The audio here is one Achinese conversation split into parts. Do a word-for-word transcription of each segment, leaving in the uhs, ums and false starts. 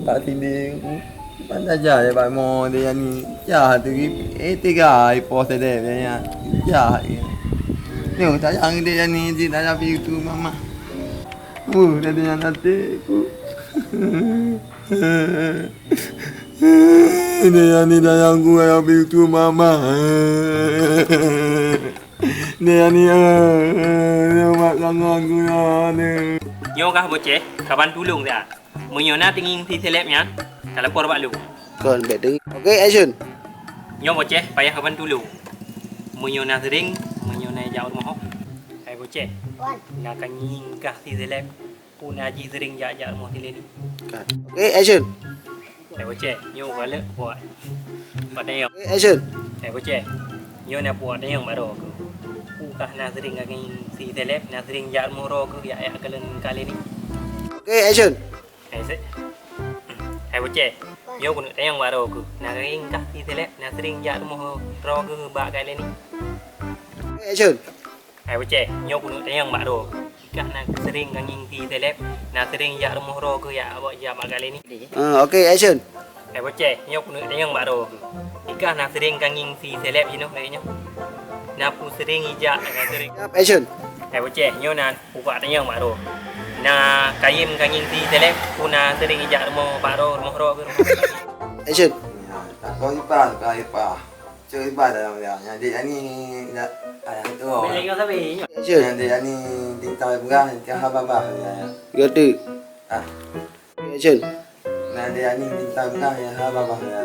Bak sini, ban tajak ya bak mo dia ni. Jah tu, eh, tiga ipo sedep dia ni. Jah ya. Nyoe sayang dia ni, jin tajak pi tu mama. Uh, dia ni nanti ku. Dia ni sayang ku ya pi tu mama. Ni, ni, eh, eh, mak sangat guna ni. Nyoe kah boceh, kaban tulông dah. Meunyoe na teungieng si Seleb nyan, ka lapor bak lôn. Kon, bèk deungoe. Oke, action. Nyoe boceh, payah kaban tulông. Meunyoe na sering, meunyoe na jak rumoh. Hai boceh. Wan. Na ka ngieng kah si Seleb. Peue na jih sering jak-jak rumoh si Leni. Cut. Oke, action. Eh, boceh, nyoe galak buat. Buat tayong. Oke, action. Eh, boceh, nyoe na buat tayong baro keuh. Peue kah na sering ka ngieng si Seleb, na sering jak rumoh ro keuh, jak-jak keuleuen ka Leni. Oke, action. Eh, se-, eh, boceh, nyoe keuneuk tayong baro keuh. Na ngieng kah si Seleb, na sering jak rumoh ro keuh bak ka Leni. Oke, action. Hai boceh, nyoe keuneuk tanyong bak droe. Ikah na sering ka ngieng si Seleb, na sering jak rumoh droe keuh jak bak, jak bak ka Leni. Ah, oke, action. Hai boceh, nyoe keuneuk tanyong bak droe keuh. Ikah na sering ka ngieng si Seleb jinoe lagèe nyoe. Na peue sering ijak, na sering. Siap, action. Hai boceh, nyoe na peue tanyong bak droe. Na kayém ka ngieng si Seleb, peue na sering ijak rumoh bak droe, rumoh droe keuh, rumoh. Action. Ya, takon ipah, takon ipah. Cok iban dalam dia. Yang dek ani dah ayah tu. Boleh kau sabi. Action. Yang dek ani tinta peugah, tinta haba bah. Ya, ya. Tiga, dua. Ah. Action. Nah, dek ani tinta peugah, ya, haba bah. Ya.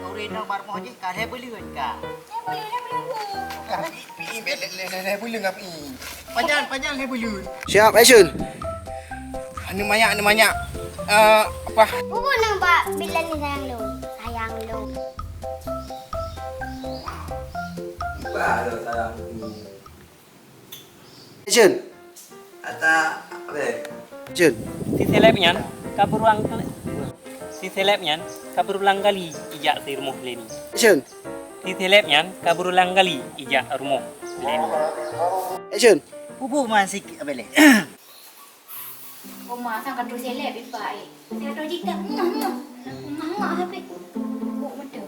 Orang nak bar moh je, kah lhèe buleuen kah? Lhèe buleuen, lhèe buleuen. Kah pi, pi, lhèe, lhèe, lhèe, lhèe buleuen kah pi? Pajan, pajan lhèe buleuen. Siap, action. Anu manyak, anu manyak. Eh, apa? Bubu nang bak bilan ni sayang lu. Sayang lu. Iba lo sayang ni. Action. Ata, apa? Action. Si Seleb nyan ka berulang kali, si Seleb nyan ka berulang kali ijak si rumoh Leni. Action. Si Seleb nyan ka berulang kali ijak rumoh Leni. Action. Bubu masih, apa le? Oma sang ka troh Seleb ipak, eh. Saya ka troh jih dah ngah-ngah. Ngah-ngah habéh. Buk mata.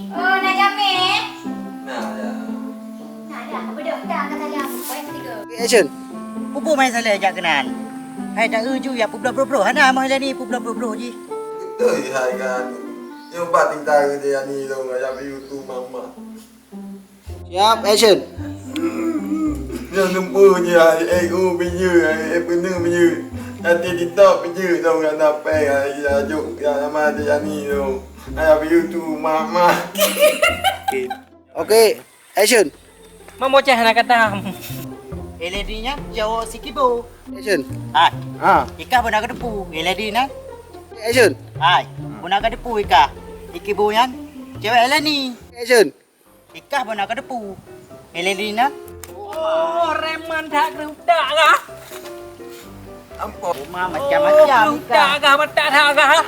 Oh, na jamé? Na, ya. Na, ya. Beudôh dah ka salah. Poin ketiga. Oke, action. Peue buet mai salah jak keunan? Hai, dak uju ya peubloe-bloe-bloe. Hana mah Leni peubloe-bloe-bloe jih. Beutôi hai kan. Nyoe pat tingkai dia ni dong ya view tu mama. Siap, action. Nyang teumpeue je, eh, oh, pinyeue, eh, peue neuh pinyeue. Até TikTok pinyeue, dong, hana péng, eh, ya, jok, ya, nama dia, yani, dong. Ayah view tu, mama. Oke, action. Mam bocah hana kata. Eh, lady nyan, jaweueb si Kibo. Action. Hai. Ha. Ikah beuna ka teupeue, eh, lady nyan. Action. Hai. Beuna ka teupeue ikah. Si Kibo nyan, cewek Leni. Action. Ikah beuna ka teupeue. Elelina. Oh, reman that keutak kah? Ampon. Uma macam-macam oh, keutak kah, matak that kah?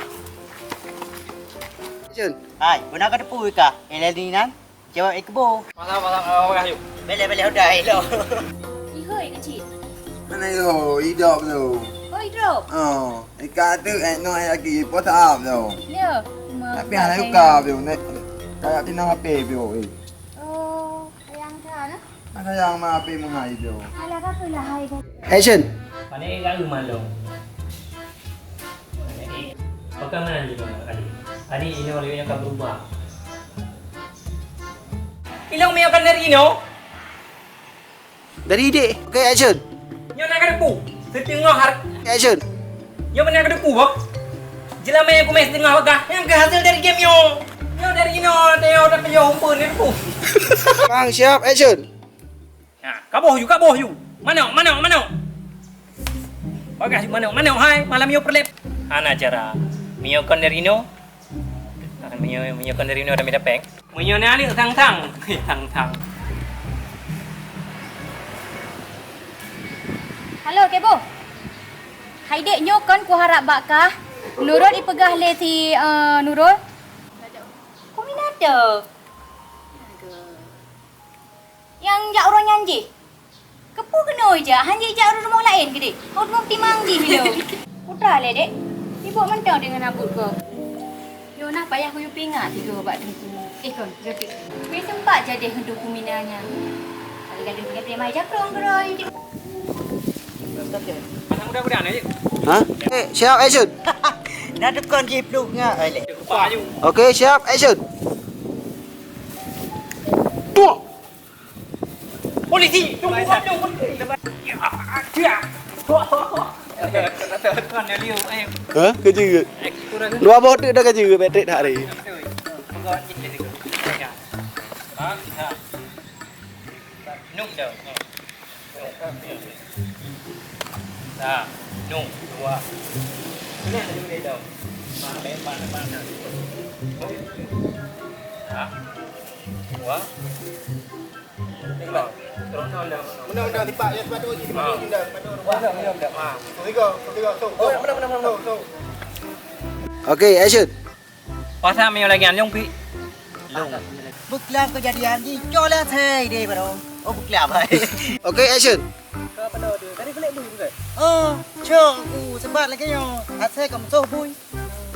Jun. Hai, beuna ka teupeue kah? Elelina. Jaweueb ikbo. Malam, malam, malam, malam, yuk. Bele, bele, udah, elok. Ihoi kecil. Mana yo, hidup tu. Oh, hidup. Oh. Ika tu, eh, no, eh, lagi, po saham tu. Ya, cuma tapi hana pakai. Luka tu, nek. Kayak tinang H P tu, eh. Oh, yang sana? Ada yang ma H P mengai tu. Alah, apa lah, hai, dah. Action. Pandai kat rumah tu. Pakai mana ni, adik? Adik, ini orang yang akan berubah. Ilong mi akan dari ino. Dari idek. Oke, action. Nyoe na kadepu. Siteungoh har- Action. Nyoe beuna kadepu, boh. Jeulaman nyang kumeh siteungoh bagah, nyang keu hasil dari game nyoe. Nyoe dari inoe, teuh udah keu yoh umpun kadepu. Bang, siap, action. Ha, kaboh yu, kaboh yu. Manok, manok, manok. Bagah yu manok, manok hai, malam nyoe perlep. Hana cara. Miyokon dari inoe. Meunyoe, meunyoe kon dari nyoe ada minta peng. Meunyoe na lé sang-sang. Heh, sang-sang. Halo, Kebo. Hai dek, nyoe kon kuharap bak kah. Nurul ipeugah lé si, eh, Nurul. Kuminat tu. Nyang jak uroe nyan jih. Keupeue keunoe jak, han jijak u rumoh laén keudeh? Rumoh timang jih lé. Putra lé, Dek. Di Buet mantong deungon abut gob. Nyoe na payah kuyue pingat tiga bak teungku. Eh kon, jotik. Kuyue sempat jadi hantu kumina nyan. Kalau gadoh pingat mai jakrong keroy. Anak muda-muda na je. Ha? Eh, siap, action. Dah tukon jipluh ngak. Okey, siap, action. Tuh. Polisi, tunggu, tunggu. Ha? Kerja ke? Dua boh tu dah kerja ke, Patrick, hari. Sa, nyoe, dua. Mana ada boleh tahu? Mana, mana, mana? Ha? Dua. Tiga. Terus dah. Mana, mana, tipak, ya, sepatu je, sepatu je, dah. Mana, mana, mana, mana? Ha. Tiga, tiga, so. Oh, mana, mana, mana, mana? So, so. Okey, action. Pasal meunyoe lagèe nyan, lôn pi. Lôn. Beuklab keujadian jih, cok lah sei deh baroe. Oh, beuklab hai. Okey, action. Ka panoe tu. Tadi kulek bui bukan? Oh, cok ku sebat lagèe nyoe. Asai ka musoh bui.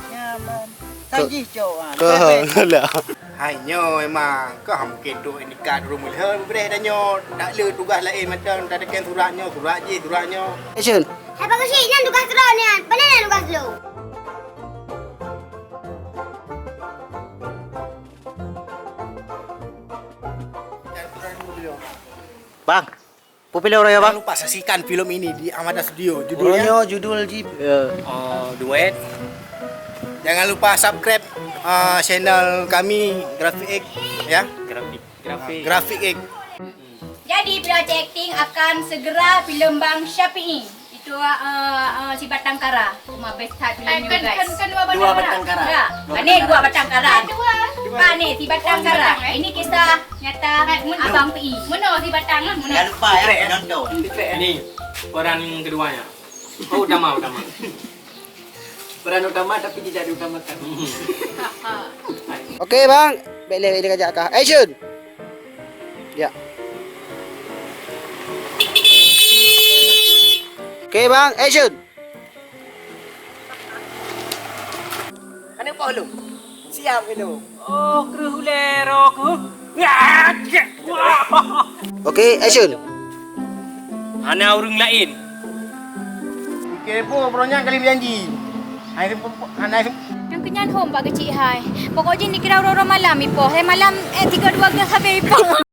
Nyaman. Sang jih cok ah. Kau lah. Hai nyoe emang kau mungkin tu indikat ureueng mulheueh beureh dah nyoe. Tak le tugas laén mantong, tak ada surat nyoe, surat jih, surat nyoe. Action. Hai Pak Keuchik, nyan tugas droe nyan. Pane nyan tugas lôn? Bang, peue pilih uroe nyoe, Bang? Jangan lupa saksikan film ini di Armada Studio. Judulnya? Uroe nyoe judul jih, eh, oh, duet. Jangan lupa subscribe, eh, channel kami, Grafik X, ya. Grafik, Grafik. Grafik X. Jadi, Project Acting akan segera filem Bang Syafi'i. Itu, eh, eh, si Batang Kara. Cuma best type filem kan, juga, kan, guys. Kan dua Batang Kara. Dua Batang Kara. Ya. Dua Batang Kara. Ni dua Batang Kara. Dua. Kan ni si Batang Kara. Batang, eh? Ini kisah nyata Abang Pi. Meno si Batang lah, meno. Jangan lupa ya, nonton. Ini peran keduanya. Oh, utama, utama. Peran utama tapi tidak diutamakan. Okey, Bang. Baik, baik, baik, kajak kah. Action. Ya. Okey, Bang. Action. Aneuk poh lôn. Siap keu lôn. Oh, kreueh ulèe roh keuh. Okey, action. Hana ureueng laén. Kebo, bro nyan kali janji. Hai, hai. Nyang keunyan hom bak keuchik hai. Pokok jih dikira uroe-uroe malam ipoh. Hai malam, eh, tiga dua ke habéh ipoh.